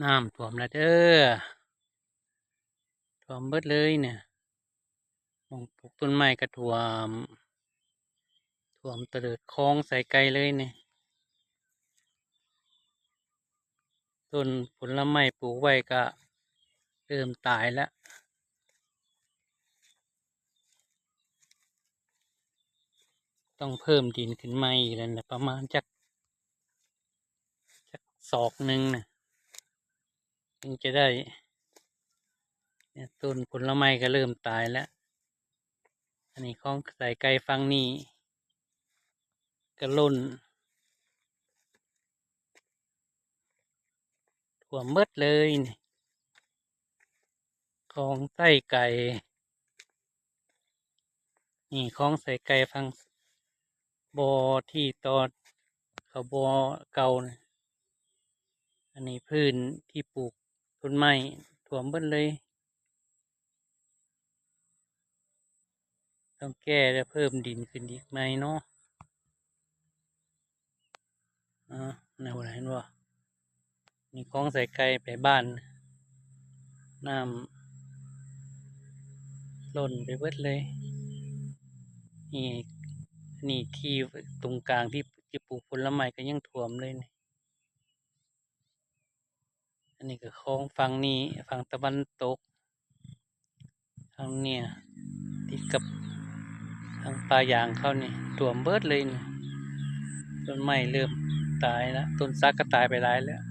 ນ້ຳຖ້ວມແລ້ວເດີ ຖ້ວມເບິດເລີຍນີ້ ໝ່ອງປູກຕົ້ນໄມ້ກໍຖ້ວມ ຖ້ວມຕະເລີດຄອງໃສ່ໄກ່ເລີຍນີ້ ຕົ້ນຜົນລະໄມ້ປູກໄວ້ກໍເລີ່ມຕາຍແລ້ວ ຕ້ອງເພີ່ມດິນຂຶ້ນໃໝ່ອີກແລ້ວນະ ປະມານຈັກ ຈັກສອກໜຶ່ງນະ ຈຶ່ງຈະໄດ້ ຕົ້ນຜົນລະໄມ້ກໍເລີ່ມຕາຍແລ້ວ ອັນນີ້ຄອງໃສ່ໄກ່ຝັ່ງນີ້ກໍລົ້ນ ຖ້ວມເບິດເລີຍນີ້ ຄອງໃສ່ໄກ່ ນີ້ຄອງໃສ່ໄກ່ຝັ່ງ ບໍ່ທີ່ຕໍ່ເຂົ້າບໍ່ເກົ່ານະ ອັນນີ້ພື້ນທີ່ປູກຕົ້ນໄມ້ຖ້ວມເບິດເລີຍ ຕ້ອງແກ້ແລະເພີ່ມດິນຂຶ້ນອີກໃໝ່ເນາະ ອາ ແນວໃດເຫັນບໍ່ ນີ້ຄອງໃສ່ໄກ່ໄປບ້ານ ນ້ຳລົ້ນໄປເບິດເລີຍ ນີ້ ນີ້ທີ່ຕົງກາງທີ່ ທີ່ປູກຜົນລະໄມ້ກໍຍັງຖ້ວມເລີຍນີ້ ອັນນີ້ກໍຄອງຝັ່ງນີ້ ຝັ່ງຕາເວັນຕົກ ທາງເໜືອ ຕິດກັບທາງປ່າຢາງເຂົານີ້ ຖ້ວມເບິດເລີຍນີ້ ຕົ້ນໄມ້ເລີ່ມຕາຍລະ ຕົ້ນສັກກໍຕາຍໄປຫຼາຍແລ້ວ.